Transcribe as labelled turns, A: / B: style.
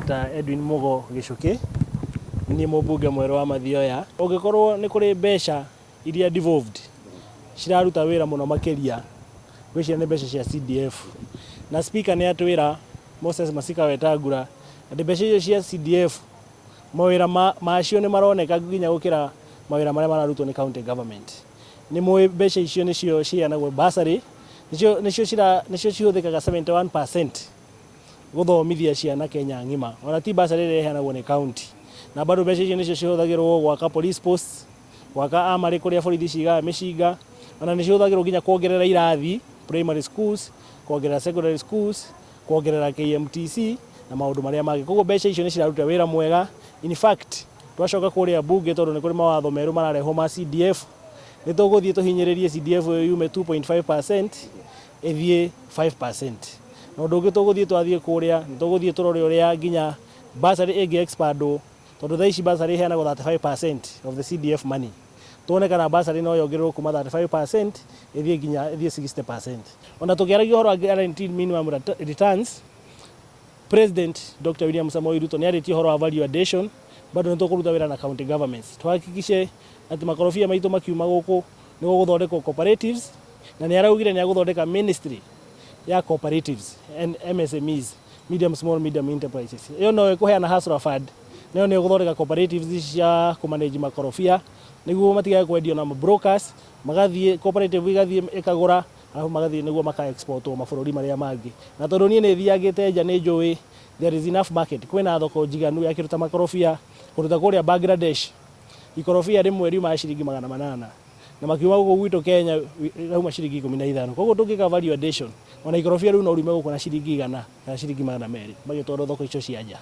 A: Dr. Edwin Mugo Gichuki, nĩ mũmbunge mwerũ wa Mathioya. Ũngĩkorwo nĩ kũrĩ mbeca iria devolved ciraruta wĩra mũno makĩria, ngwĩciria nĩ mbeca cia CDF. Na speaker nĩ atwĩra Moses Masika Wetangula atĩ mbeca icio cia CDF mawĩra macio nĩ maroneka nginya gũkĩra mawĩra marĩa mararutwo nĩ county government. Nĩ mũĩ mbeca icio nĩcio ciheanagwo bursary, nĩcio cihũthĩkaga 71% gũthomithia ciana Kenya ng'ima. Ona ti bursary ĩrĩa ĩheanagwo nĩ county. Na bado mbeca icio nĩcio cihũthagĩrwo gwaka police posts, gwaka armory kũrĩa borithi cigaga mĩcinga, ona nĩ cihũthagĩrwo nginya kuongerera irathi primary schools, kuongerera secondary schools, kuongerera KMTC na maũndũ marĩa mangĩ. Koguo mbeca icio nĩ ciraruta wĩra mwega. In fact, twacoka kũrĩa bunge, tondũ nĩ kũrĩ mawatho merũ mararehwo ma CDF, nĩ tũgũthiĩ tũhinyĩrĩrie CDF ĩyo yume 2.5% ĩthiĩ 5%. Na ũndũ ũngĩ tũgũthiĩ twathiĩ kũrĩa, nĩ tũgũthiĩ tũrore ũrĩa nginya bursary ĩngĩ expandwo, tondũ thaa ici bursary ĩheanagwo 35% of the CDF money. Tuone kana bursary no yongererwo kuma 35% ĩthiĩ nginya ĩthiĩ 60%. Ona tũkĩaragia ũhoro wa guaranteed minimum returns, President Dr. William Samoei Ruto nĩ arĩtie ũhoro wa value addition. Bado nĩ tũkũruta wĩra na county governments tuhakikishe atĩ makorobia maitũ makiuma gũkũ nĩ gũgũthondekwo cooperatives, na nĩ araugire nĩ agũthondeka ministry ya cooperatives and MSMEs, medium small medium enterprises. Ĩyo no ĩkũheana Hustler Fund, nayo nĩ ĩgũthondeka cooperatives ici cia kũmanage makorobia nĩguo matigage kwendio na brokers, magathiĩ cooperative igathiĩ ĩkagũra, arabu magathiĩ nĩguo maka exportwo mabũrũri marĩa mangĩ. Na tondũ niĩ nĩ thiangĩte nja, nĩ njũĩ there is enough market, kwĩna thoko njiganu ya kĩruta makorobia. Kũruta kũrĩa Bangladesh, ikorobia rĩmwe riumaga ciringi 800, na makiuma gũkũ gwitũ Kenya rauma ciringi 15. Koguo tũngĩka value addition, ona ikorobia rĩu no riume gũkũ na ciringi 100 kana ciringi 200, magĩtwarwo thoko icio cia nja.